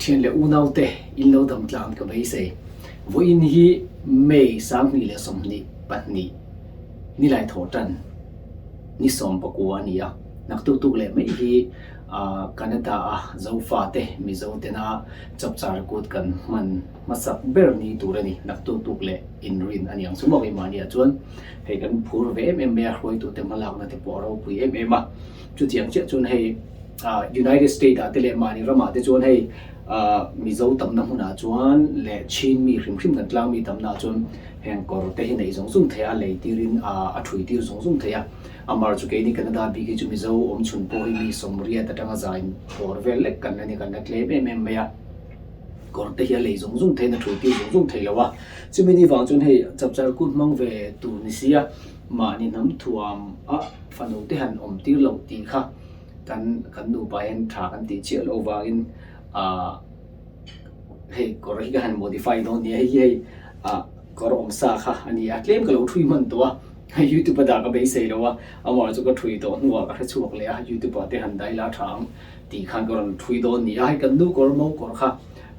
Thian leh unaute in lo dam tlan ka beisei. Vawiin hi May 2022 nilai thawh tan ni 19 a ni a. Naktuk tuk leh mai hi Canada a Zofate Mizo tena chapchar kut kan hman hmasak ber ni tur a ni. Naktuk tuk leh inrin a ni ang chu maw keimahniah chuan hei kan phur ve em em mai a, hruaitute hmalakna te pawh a ropui em em a. Chutiang chiah chuan hei United State ah te leh mahni ramah te chuan hei Mizo tamna hmunah chuan leh Chin mi hrim hrim kan tlang mi tamna ah chuan heng kawr te hi neih zung zung thei a, lei tirin a thui tir zung zung thei a. Amar chu keini Canada bik hi chu Mizo awm chhun pawh hi mi sawmriat atanga zain kawr vel lek kan la ni, kan la tlem em em mai a. Kawr te hi a lei zung zung theiin a thui tir zung zung thei lo a. Chumi ni vang chuan hei chapchar kut hmang ve tur ni sia mahni hnam thuam a fanu te han awm tir loh tih kha kan kan nupa hian tha kan tih chiah loh vangin ah hei kawr hi ka han modify dawn nia hei hi hei ah kawr awm sa kha a ni a tlem ka lo thui hman tawh a hei youtube a dah ka beisei lo a amah chu ka thui tawh hnuah ka hre chhuak leh a youtube ah te han dai la tha ang tih khan ka rawn thui dawn nia hei kan nu kawr mo kawr kha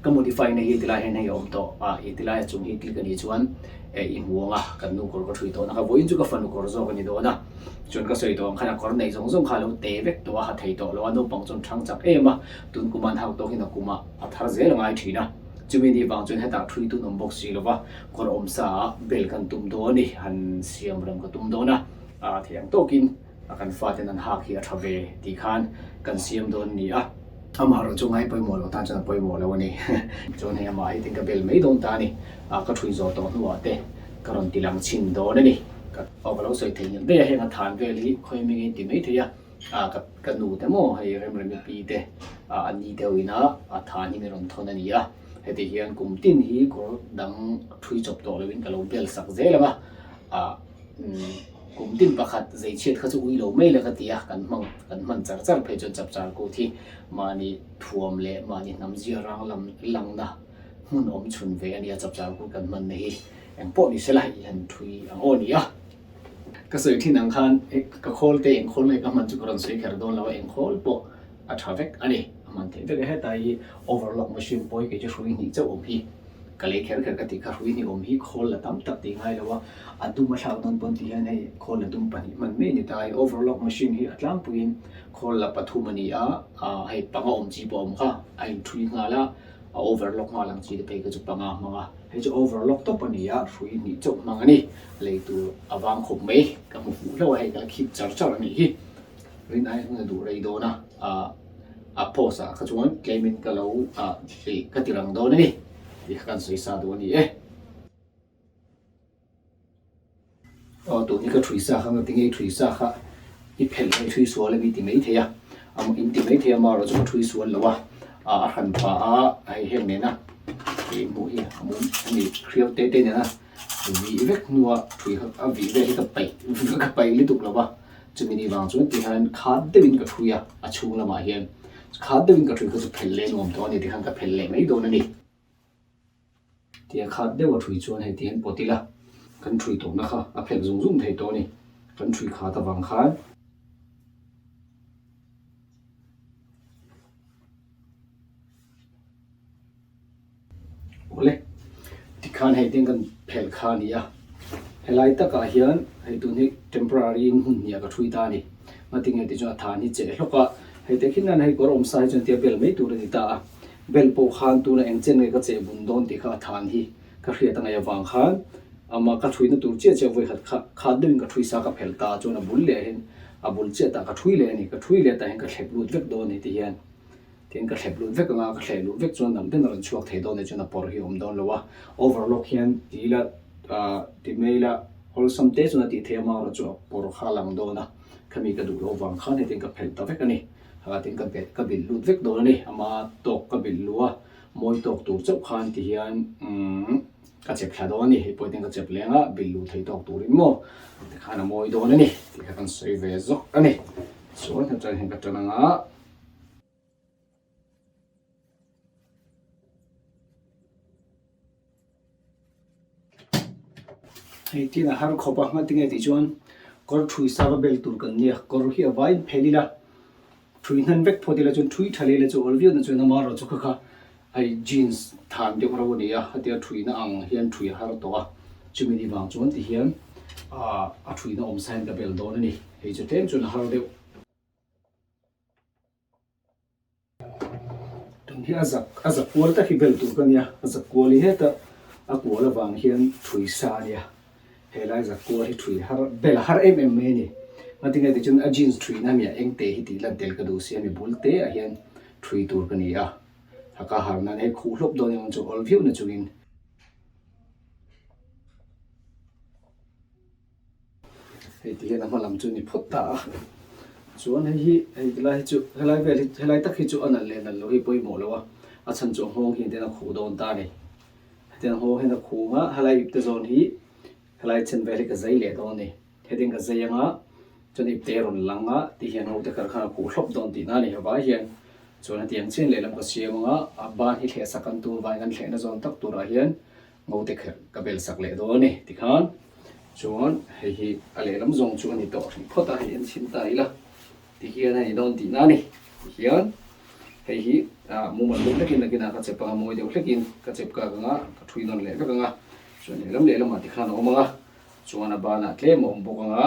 ka modify na hi tilai hian hei a awm tawh a i tilai a chung hi click a nih chuan eh i hmu ang a kan nu kawr ka thui tawh na kha vawiin chu ka fanu kawr zawk a ni dawn a. Chuan ka sawi tawh ang khan a kawr neih zawng zawng kha a lo te vek tawh a, ha thei tawh lo a, naupang chuan thang chak em a, tun kum an hak tawk in a kum ah a thar zel a ngai thin a. Chumi ni vang chuan hetah thui tun awm bawk si lo va, kawr awm sa ah bel kan tum dawn a ni, han siam rem ka tum dawn a, a thei ang tawkin a kan faten an hak hi a tha ve tih khan kan siam dawn a ni a. Amaherawh chu ngai pawimawh loh tan chuan a pawimawh lo a ni. Chuan hei amah hi tin ka bel mai dawn ta a ni, a ka thui zawh tawh hnuah te ka rawn ti lang chhin dawn a ni. Ka aw ka lo sawi thei nghet daih a, heng a than vel hi khawi ming in ti mai thei a, ah ka ka nu te maw hei Remremi pi te ah a ni deuh in a a than hi min rawn thawn a ni a, heti hian kum tin hi kawr dang thui chawp tawh lo in ka lo bel sak zel ang a, ah umm kum tin pakhat zei chhiat kha chu ui lo mai la ka ti a, kan hmang kan hman char char phei chuan chapchar kut hi mahni thuam leh mahni hnam zia rang lam langna hmun awm chhun ve a nia chapchar kut kan hmanna hi. Eng pawh ni sela i han thui ang aw nia. Ka sawi thin ang khan ka khawl te eng khawl nge ka hman chu ka rawn sawi kher dawn lo a, eng khawl pawh a tha vek a ni. A hman theih vek a, heta hi overlock machine pawh hi kei chu hrui hnih chauh awm hi ka lei kher kher ka tih kha hrui hnih awm hi khawl la tam tak tih ngai lo a, a dum a thlak dawn pawn tih hian hei khawl la dum pahnih hman mai a ni ta. Hei overlock machine hi a tlangpuiin khawl la pathum a ni a, hei panga awm chi pawh a awm kha a inthui nghal a, a overlock nghal ang chi te phei kha chu panga hmang a. Hei chu overlock tawp a ni a, hrui hnih chauh hmang a ni. Lei tur a vang khawp mai, ka hmu fuh hlauh a, hei ka la khip char char a nih hi. Rin ai hun a duh rei dawn a, ah a post ah kha chuan tlem in ka lo ah ih ka ti rang dawn a ni tih kha kan sawi sa duh a ni e. Aw tun hi ka thui sa kha ngati nge i thui sa kha i phelh leh i thui sual a mi ti mai thei a, in ti mai thei a marawh chu ka thui sual lo a, a hran pah a hei heng nena i hmuh hi a mum a ni hriau te te nena vih vek hnua thui kha a vih vel hi ka paih ka paih lutuk lo va, chumi ni vang chuan ti hian khat deuhin ka thui a, a chhung lamah hian khat deuhin ka thui kha chu phelh leh nuam tawh a ni tikhan ka phelh leh mai dawn a ni. Tia khat deuh a ṭhui chuan hei ti hian pawt ila kan ṭhui tawhna kha a phelh zung zung thei tawh a ni. Kan ṭhui khat avang khan. Awle, tikhan hei tiang kan phelh kha a ni a. Helai takah hian hei tun hi temporary in hmun hniah ka ṭhui ta a ni. Ngatinge tih chuan a than hi cheh hlawk a, hei tehkhin nan hei kawr awm sa hi chuan tia bel mai tur a ni ta a. Bel pawh khan tuna eng chen nge ka cheh bun dawn tih kha a than hi ka hriat a ngaih avang khan amah ka ṭhuina tur chiah chiah vawikhat kha khat deuhin ka ṭhui sa ka phelh ta chuan a bul leh hian a bul chiah tah ka ṭhui leh a ni. Ka ṭhui leh tah hian ka thlep lut vek dawn a ni ti hian tin ka thlep lut vek anga ka thleh luh vek chuan nalh den a rawn chhuak thei dawn a ni chuan a pawr hi a awm dawn lo a. Overlock hian ti ila ah ti mai ila awlsam te chuan a tih theih amaherawh chu a pawr kha a lang dawn a, khami ka duh loh avang khan hetiang ka phelh ta vek a ni. Tin ka bet ka bilh lut vek dawn a ni, ama tawk ka bilh luh a, mawi tawk tur chauh khan ti hian umm ka chep thla dawn a ni, hei pawh hian ka chep leng a, bilh luh thei tawk turin maw tikhan a mawi dawn a ni tih kha kan sawi ve zawk a ni. Chuan hetiang hian ka tan ang a. Hei tin a har khawp a, ngatinge tih chuan kawr thui sa va bel tur kan nia, kawr hi a vaiin phel ila, thui hnan vek phawt ila chuan thui tha leh ila chu awl viau na chuan amaherawhchu kha kha. Hei jeans than deuh ro a ni a, hetia thuina ang hian thui a har tawh a, chumi ni vang chuan ti hian ah a thuina awm sa hian ka bel dawn a ni, hei chu tlem chuan a har deuh. Tun hi a zak a zak kual tak hi bel tur ka nia, a zak kual hi heta a kual avang hian thui sa a nia, helai zak kual hi thui har bel a har em em mai a ni. Ngatinge tichuan a jeans thuina mi a eng te hi tih lan tel ka duh si a mi bul te ah hian thui tur ka ni a. A ka har nan hei khuh hlawp dawn emaw chu awl viau na chungin. Hei ti hian a hma lam chu ni phawt ta a. Chuan hei hi hei ti lai hi chu helai vel hi helai tak hi chu a nalh leh nalh loh hi pawimawh lo a. A chhan chu a nghawng hian ten a khuh dawn ta a ni. Hetiang nghawng hian a khuh ang a, helai ip te zawn hi helai chen vel hi ka zai leh dawn a ni. Hetiang ka zai anga chuan ipte a rawn lang a ti hian ho te kar khan a khuh hlawp dawn tihna a ni hevai hian chuan hetiang chian lehlam ka siam anga a ban hi thleh sak an tum vangin kan thlehna zawn tak turah hian ngo te kher ka bel sak leh dawn a ni tikhan chuan hei hi a lehlam zawng chu a ni tawh hrih phawt a hei en chhin ta ila tihian a ni dawn tihna a ni tihian hei hi ah mumal deuh hlekin nakinah ka chep anga mawi deuh hlekin ka chep kak anga ka thui nawn leh vek anga chuan lehlam lehlamah tikhan a awm anga. Chuan a banah tlem a awm bawk anga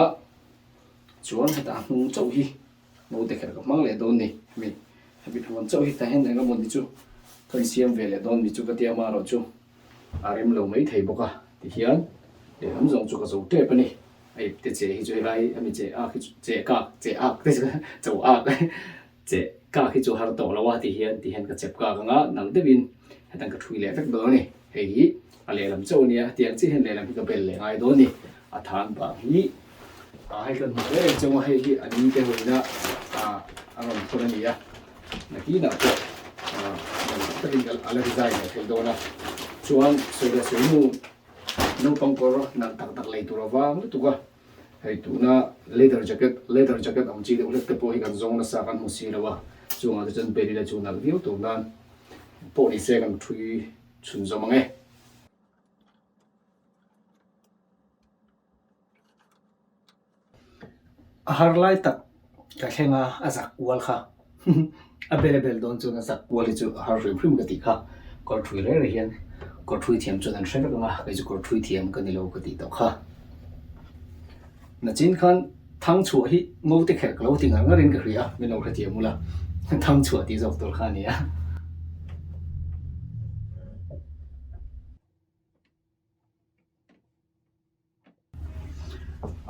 chuan hetah a hnung chauh hi naute kher ka hmang leh dawn ni hemi hemi tluan chauh hi tah hian eng emaw ni chu ka insiam ve leh dawn ni chu ka tia amaherawh chu a rem lo mai thei bawk a tihian lehlam zawng chu ka zo tep a ni a ipte che hi chu helai hemi che ak hi chu che kak che ak te chu cho ak Che kak hi chu har tawh lo a ti hian ti hian ka chep kak anga nalh deuhin hetiang ka thui leh vek dawn a ni. Hei hi a lehlam chauh a nia, hetiang chiah hian lehlam hi ka bel leh ngai dawn a ni. A than bang hi ah hei kan hmu hle reng chauh a, hei hi a ni te hawina ah a rawn thawn a ni a, nakinah pawh ah nalh tak takin a la design leh thei dawn a. Chuan sawi leh sawi hnu naupang kawr nalh tak tak lei tur avang lutuk a. Hei tuna leather jacket leather jacket ang chi deuh hlek te pawh hi kan zawng nasa kan hmu si lo a, chungah te chuan bel ila chu nalh viau tur nan pawh ni se kan thui chhun zawm ang e. A har lai tak ka thleng a, a zak kual kha a bel a bel dawn chuan a zak kual hi chu a har hrim hrim ka tih kha kawr thui reng reng hian kawr thui thiam chuan an hre vek ang a kei chu kawr thui thiam ka ni lo ka tih tawh kha. Nachin khan thang chhuah hi ngo te kherh ka lo ti ngar ngar in ka hria a min lo hrethiam ula thang chhuah tih zawk tur kha a ni a.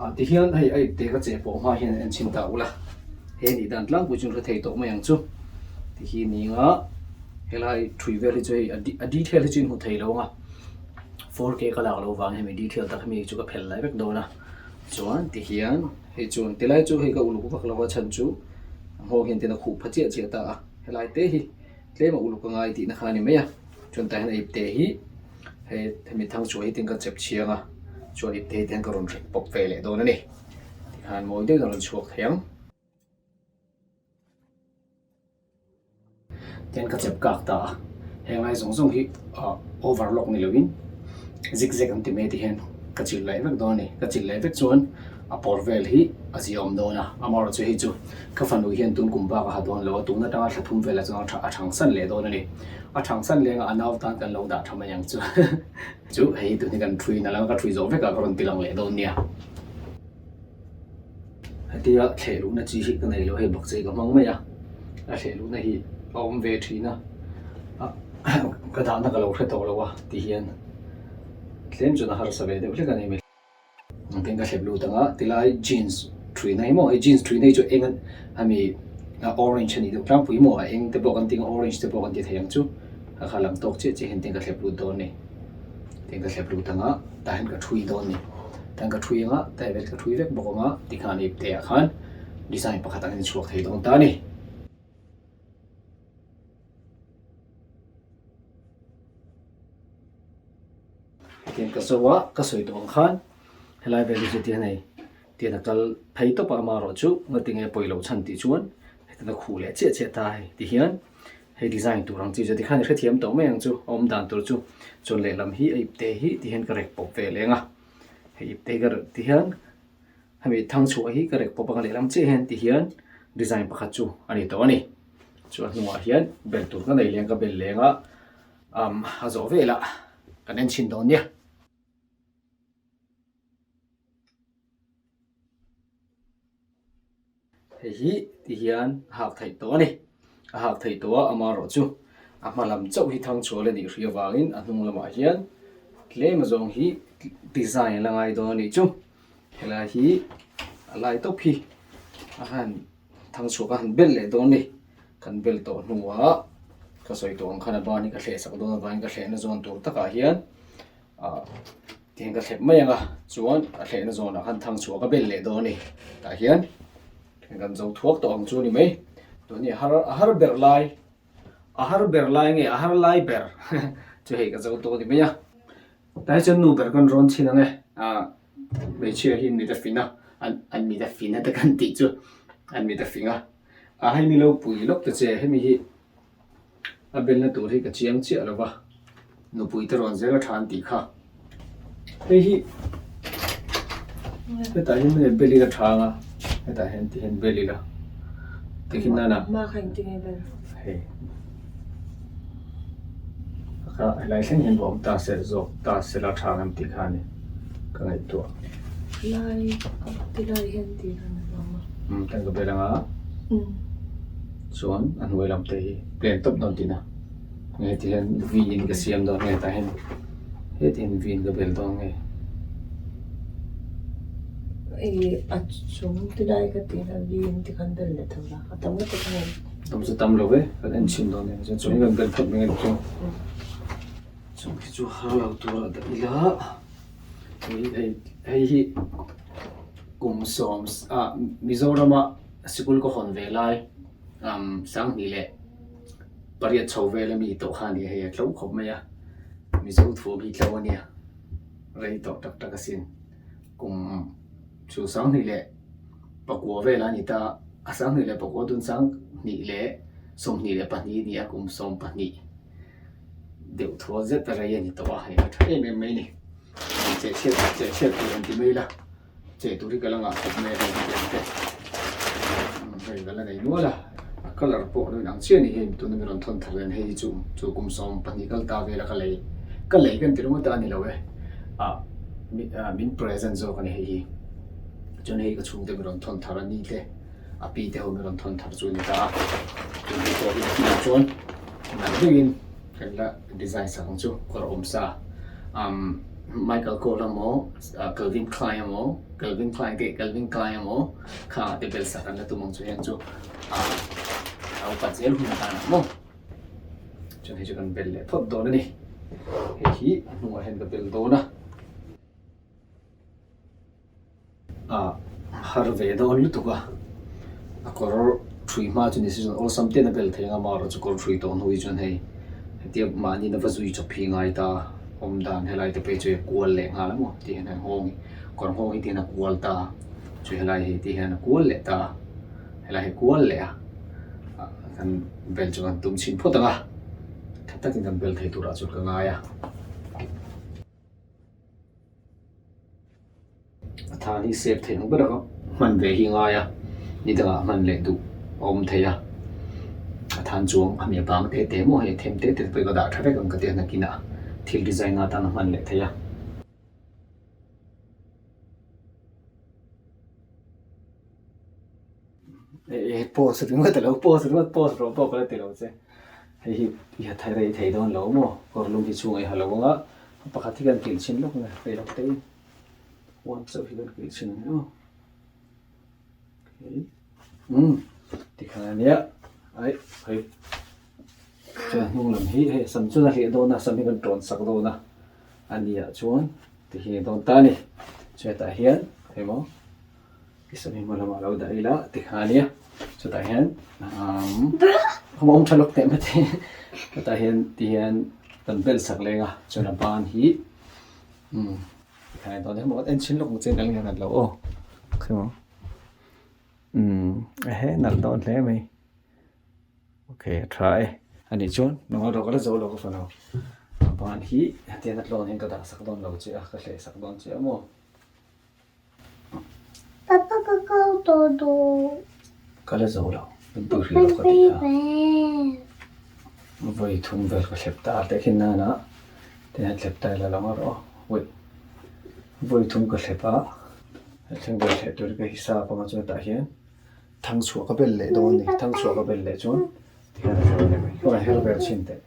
Ah tihian hei a ipte ka cheh pawh hma hian en chhin ta ula he nih dan tlangpui chu hre thei tawh mai ang chu tihi ni anga helai thui vel hi chu hei a detail hi chu in hmu thei lo ang a 4K ka lak loh vang hemi detail tak hemi chu ka phel lai vek dawn a chuan tihian hei chuan tilai chu hei ka uluk vak lo a chhan chu a nghawng hian tin a khuh pha chiah chiah ta a helai te hi. Tlem a uluk a ngai tihna kha a ni mai a, chuan tah hian a ipte hi hei hemi thang chhuah hi tin ka chep chhiang a, chuan ipte hi tihian ka rawn hrek pawp ve leh dawn a ni. Tikhan mawi deuhin a rawn chhuak thei ang. Tihian ka chep kak ta a, heng lai zawng zawng hi ah overlock ni lovin zigzag an ti mai tihian ka chilh leh vek dawn a ni. Ka chilh leh vek chuan a pawr vel hi a ziaawm dawn a, amaherawhchu hei chu Ka fanu hian tun kum bak a ha dawn lo a, tun atanga thla thum velah chuan a thang san leh dawn a ni. A thang san leng a, a nau tan kan lo dah tha mai ang chu. Chu hei tun hi kan thui nalh ang, ka thui zawh vekah ka rawn ti lang leh dawn nia. Hetia thleh luhna chi hi ka nei lo, hei bakchei ka hmang mai a, a thleh luhna hi a awm ve thin a, ka dahna ka lo hre tawh lo a ti hian tlem chuan a harsa ve deuh hlek a ni. Engtin ka thlep lut anga tilai jeans thuina hi maw hei jeans thuina hi chu eng ami orange a nih deuh tlangpui maw a eng te pawh kan ti ang orange te pawh kan ti thei ang chu a kha lang tawk chiah chiah hian tin ka thlep lut dawn a ni tin ka thlep lut anga tah hian ka thui dawn a ni tan ka thui anga tah vel ka thui vek bawk anga tikhan ipte ah khan design pakhat angin a chhuak thei dawn ta a ni. Hetiang ka zo a, ka sawi tawh ang khan helai vel hi chu tihian hei tihian a kal phei tawp a amaherawh chu ngatinge pawi loh chhan tih chuan hetiang a khuh leh chiah chiah ta hei tihian hei design tur ang chi chu tikhan i hrethiam tawh mai ang chu a awm dan tur chu chuan lehlam hi a ipte hi tihian ka rek pawp ve leng a hei ipte hi ka rek tihian hemi thang chhuah hi ka rek pawp anga lehlam chiah hian tihian design pakhat chu a ni tawh a ni chuan hnungah hian bel tur ka nei leng ka bel leng a. Um a zawh velah kan en chhin dawn nia. Hei hi ti hian a hak theih tawh a ni. A hak theih tawh a, amaherawh chu a hma lam chauh hi thang chhuah la nih hrih avangin a hnung lamah hian tlem azawng hi design a la ngai dawn a nih chu. Helai hi a lai tawp hi a han thang chhuak a han bel leh dawn a ni. Kan bel tawh hnuah ka sawi tawh ang khan a ban hi ka thleh sak dawn avangin ka thlehna zawn tur takah hian ah tihian ka thlep mai ang a chuan a thlehna zawnah khan thang chhuah ka bel leh dawn a ni tah hian kan zo thuak tawh ang chu a ni mai tun hi a har a har ber lai a har ber lai nge a har lai ber chu hei ka zo tawh a ni mai a tah hi chuan nu ber kan rawn chhin ang e ah hmeichhia hi mit a fin a an an mit a fin a te kan tih chu an mit a fing a a hei mi lo pui lawk ta che hemi hi. A belna tur hi ka chiang chiah lo va, nupui te rawn zel a tha an tih kha. Hei hi hetah hian hei bel ila tha anga hetah hian ti hian bel ila tikhin nana Hma kha engtin nge bel? Hei kha helai thleng hian va awm ta se zawk ta se la tha ang em tih kha a ni ka ngaihtuah. Lai ti lai hian tih dan a awm a. Umm kan ka bel anga. Umm. Chuan a hnuai lam te hi plain tawp dawn tihna nge heti hian V in ka siam dawn nge tah hian heti hian V in ka bel dawn nge. Ih a chung ti lai ka tihna V in ti khan bel leh tho la a tam lutuk a ni. Tam chu tam lo ve kan en chhin dawn nia chuan chung hi kan bel phawt mai nge chu chung hi chu har lo tur a dah ila hei hei hei hi kum sawm ah Mizorama. Sikul ka hawn ve lai Sanghnih leh pariat chho vel ami tawh kha a ni a, hei a tlo khawp mai a, Mizo thuam hi tlo a nia, rei tawh tak tak asin. Kum chu Sanghnih leh pakua vel a ni ta, a Sanghnih leh pakua tun Sanghnih leh 22 a ni a, kum 12 deuh thual zet a rei a ni tawh a, hei a tha em em mai a ni. Chehchhiat chehchhiat tur an ti mai la. Che tur hi ka la ngah khawp mai a hei hetiang te hei ka la nei nual a a colour pawh a lo inang chiah a ni hei tuna mi rawn thawn thar hian hei hi chu chu kum 12 kal ta vela ka lei ka lei kan ti ringawt a a ni lo e ah min present zawk a ni hei hi chuan hei ka chhungte mi rawn thawn thar a ni te a pi te ho mi rawn thawn thar chu a ni ta a tun hei pawh hi nakinah chuan nalh deuhin Kan la design sak ang chu kawr awm sa umm Michael Kors emaw Calvin Klein emaw Calvin Klein te Calvin Klein emaw kha te bel sak an la tum ang chu hian chu ah a upat zel hun atan ah maw chuan hei chu kan bel leh phawt dawn a ni hei hi a hnungah hian ka bel dawn a. A har ve dawn lutuk a, a kawr ṭhui hma chu ni se chuan awlsam ten a bel thei ang a, amaherawhchu kawr ṭhui tawh hnu hi chuan hei hetia mahni na va zui chawp hi ngai ta awm dan helai te phei chu hei a kual leh nghal a maw tih hian a nghawng hi kawr nghawng hi ti hian a kual ta a, chu helai hi ti hian a kual leh ta a, helai hi a kual leh a, kan bel chu kan tum chhin phawt ang a, tha takin kan bel thei turah chuan ka ngai a. A than hi save theih ang ber a hman ve hi ngai a, ni dangah hman leh duh a awm thei a, a than chuang a mi bang te te maw hei them te te pawh hi ka dah tha vek ang ka ti a nakinah thil design atan a hman leh thei a. Eh pause ringawt alo pause ringawt pause rawh pawh ka la ti lo che hei hi i ha thai rei thei dawn lo maw kawr lum hi chhungah i ha lo ang a pakhat hi kan kilh chhin lawk nge rei lawk te in one chauh hi kan kilh chhin ang aw umm tikhan ania ai hei chuan hnung lam hi hei sam chuan a hleh dawn a sam hi kan tawn sak dawn a ania chuan tikhi a dawn ta a ni chuan hetah hian hei maw. I sawmi hma lamah lo dah ila tikha ania chutah hian umm a awm tha lawk teh mai te chutah hian ti hian kan bel sak leng a chuan a ban hi umm tikha ania dawn emaw en chhin lawk ang che nalh nge nalh lo aw umm ehe nalh dawn hle mai okay a tha e anih chuan nangmah erawh ka la zo lo ka fa lo a ban hi hetiang a tlawn hian ka dah sak dawn lo che a ka hleh sak dawn che a maw. Papa ka kal tawh duh. Ka la zo lo, min pui hrih lo ka tih kha. Vawi thum vel ka thlep ta a tehkhin nana te hian thlep ta ila lo ang rawh aw wait vawi thum ka thlep a thleng vel thleh tur ka hisap anga chuan tah hian thang chhuah ka bel leh dawn a ni thang chhuah ka bel leh chuan tikhian a her leh mai khawngaih her vel chhin teh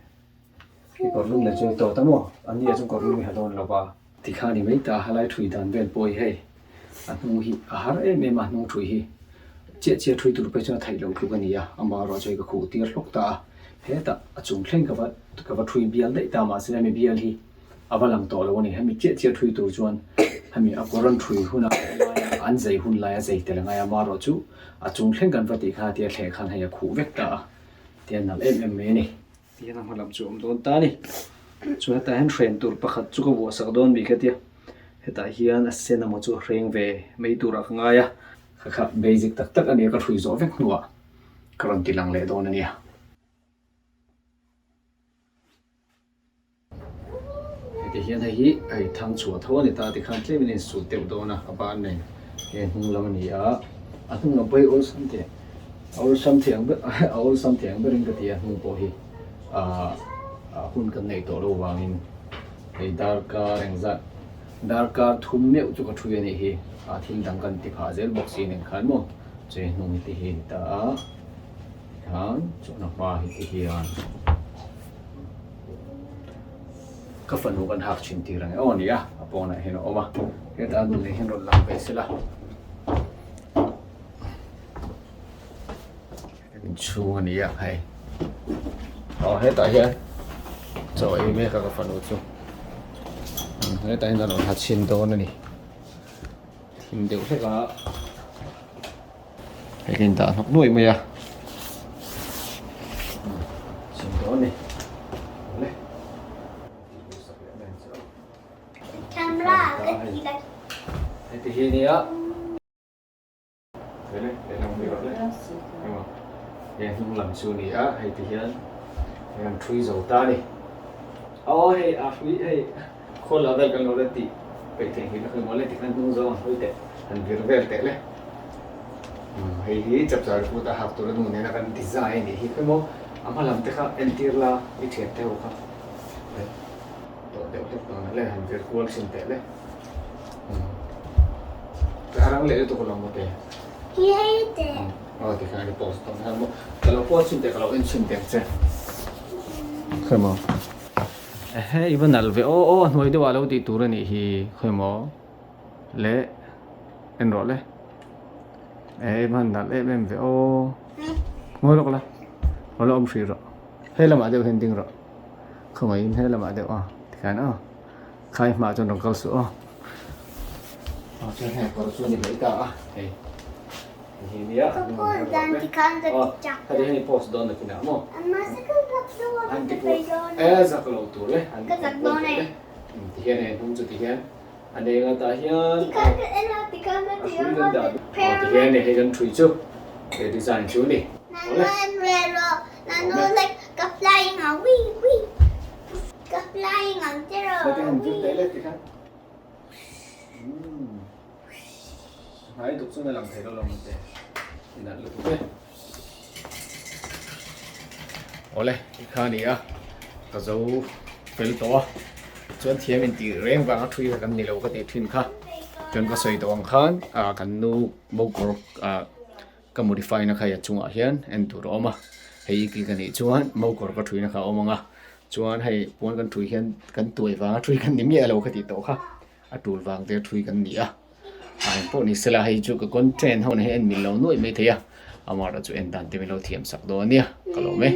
i kawr lum leh chu i tawt a maw an ni ah chuan kawr lum i ha dawn lo va. Tikha ni mai ta halai thui dan vel pawh hi hei a hnung hi a har em em a hnung thui hi chiah chiah thui tur phei chuan a theih loh tluk a ni a amah erawh chu hei ka khuh tir hlawk ta a hetah a chung thleng ka va ka va thui bial daih ta mahse hemi bial hi a va lang tawh lo a ni hemi chiah chiah thui tur chuan hemi a kawr an thui huna an zai hun laia zai tel a ngai a amah erawh chu a chung thleng kan va tih khan a tia thleh khan hei a khuh vek ta a tia nalh em em mai a ni. Tihian a hma lam chu a awm dawn ta a ni. Chuan hetah hian hren tur pakhat chu ka vuah sak dawn bik hetia hetah hian a sen emaw chu a hreng ve mai turah ka ngai a. Kha kha basic tak tak a nia ka hrui zawh vek hnuah ka rawn ti lang leh dawn a nia. Heti hian hei hi hei thang chhuah tho a ni ta tikhan tlem in a insut deuh dawn a a ban nen he hnung lam a ni a a hnung lam pawh hi awlsam thei a awlsam thei ang ber a awlsam thei ang berin ka ti a hnung pawh hi ahh hun kan neih tawh loh vangin hei darkar engzat darkar thum meuh chu ka thui a nih hi a thil dang kan ti phah zel bawk si nen khan maw chei hnung hi ti hi a ni ta a tikhan chuan a hma hi ti hian. Ka fanu kan hak thin tir ang e aw nia a pawnah hian a awm a hetah a nun leh hian rawn lang ve sela inchhung a ni a hei aw hetah hian chaw ei mek a ka fanu chu hetah hian a rawn ha chhin dawn a ni thim deuh hlek a. Hei ka indah hnawk nuaih mai a. Chim dawn ni. Awle. Camera ka ti la. Hei ti hi nia. Hei le, hei lam hi rawh le. Emaw. Hei hnung lam chu ni a, hei ti hian hei an thui zo ta ni. Aw hei a hrui hei khawl ah vel kan lo la tih peih theih nghilh a hei mawle tikhan hnung zawng an hawi teh han vir vel teh le. Hei hi chapchar kut a hak tur a nu nena kan design a nih hi khawi maw a hma lam te kha entir la i thian te ho kha tawh deuh hlek dawn a le han vir kual thin teh le a rang leh lutuk alawm maw te Hi hei teh aw tikhan a ni post dawn kha maw ka lo post chhin teh ka lo en chhin teh ang che khawi maw ehe i va nalh ve aw aw a hnuai deuh ah lo tih tur a nih hi khawi maw. Le en rawh le eh hman nalh em em ve aw ngawi lawk la aw la awm hrih rawh he lamah deuh hian ding rawh khawngaihin he lamah deuh aw tikhian aw khai hmaah chuan rawn kal suh aw aw chuan hei kawr chu a ni mai ta a hei hei hi nia aw heti hian i post dawn nakinah maw an ti kual e zak lo tur le an ti kual teh le tihian hei hnung chu tihian. A nei nga tah hian a hrui kan dah aw ti hian hei kan hrui chu he design chu a ni awle Lete han vir teh le tikhan hnai duk chuan a lang thei lo lo mate inalh lutuk e. Awle tikha a ni a ka zo fel tawh a chuan thiam intih reng vanga thui kha kan ni lo ka tih thin kha chuan ka sawi tawh ang khan ah kan nu mokawr ah ka modify na kha a chungah hian en tur a awm a hei i click a nih chuan mokawr ka thui na kha a awm ang a chuan hei puan kan thui hian kan tuai vanga thui kan ni miah lo ka tih tawh kha a tul vang te thui kan ni a. A eng pawh ni sela hei chu ka content ho na hi a en mil lo nuaih mai thei a, amaherawhchu en dan te min lo thiam sak dawn a nia ka lawm e.